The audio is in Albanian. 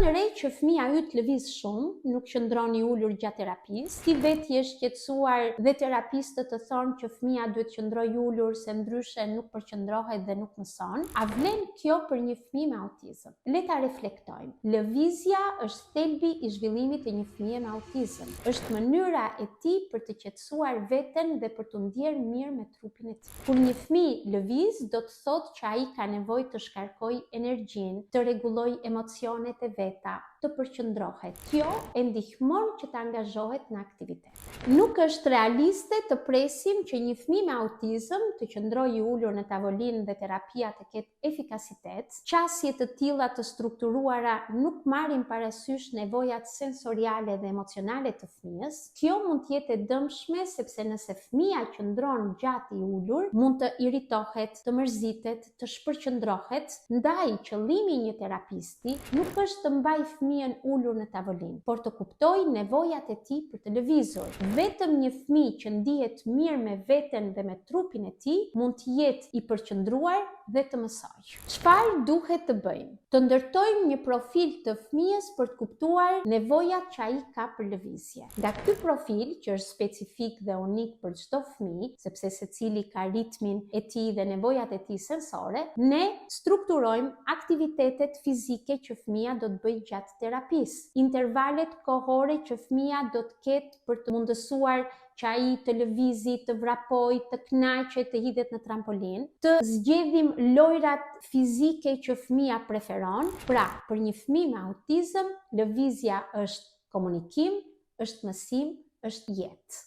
Vënë re që fëmija yt lëviz shumë, nuk qëndron i ulur gjatë terapisë, ti vetë je shqetësuar dhe terapistët të thonë që fëmija duhet të qëndrojë ulur se ndryshe nuk përqendrohet dhe nuk mëson. A vlen kjo për një fëmijë me autizëm? Le ta reflektojmë. Lëvizja është thelbi i zhvillimit të një fëmije me autizëm. Është mënyra e tij për të qetësuar veten dhe për t'u ndjerë mirë me trupin e tij. Kur një fëmijë lëviz, do të thotë që ai ka nevojë të shkarkojë energjinë, të rregullojë emocionet e veta, të përqendrohet. Kjo e ndihmon që të angazhohet në aktivitet. Nuk është realiste të presim që një fëmijë me autizëm të qëndrojë i ulur në tavolinë dhe terapia të ketë efikasitet, qasje të tilla të strukturuara nuk marrin parasysh nevojat sensoriale dhe emocionale të fëmijës. Kjo mund të jetë e dëmshme sepse nëse fëmija qëndron gjatë i ulur, mund të irritohet, të mërzitet, të shpërqendrohet, ndaj qëllimi i një terapisti nuk është të mbajë fëmijën ulur në tavolinë, por të kuptojë nevojat e tij për të lëvizur. Vetëm një fëmijë që ndihet mirë me veten dhe me trupin e tij mund të jetë i përqendruar dhe të mësojë. Çfarë duhet të bëjmë? Të ndërtojmë një profil të fëmijës për të kuptuar nevojat që ai ka për lëvizje. Nga ky profil, që është specifik dhe unik për çdo fëmijë, sepse secili ka ritmin e tij dhe nevojat e tij sensore, ne strukturojmë aktivitetet fizike që fëmija do të bëjë gjatë terapisë, intervalet kohore që fëmija do të ketë për të mundësuar që ai të lëvizi, të vrapojë, të kënaqet, të hidhet në trampolinë, të zgjedhim lojrat fizike që fëmija preferon. Pra, për një fëmijë me autizëm, lëvizja është komunikim, është mësim, është jetë.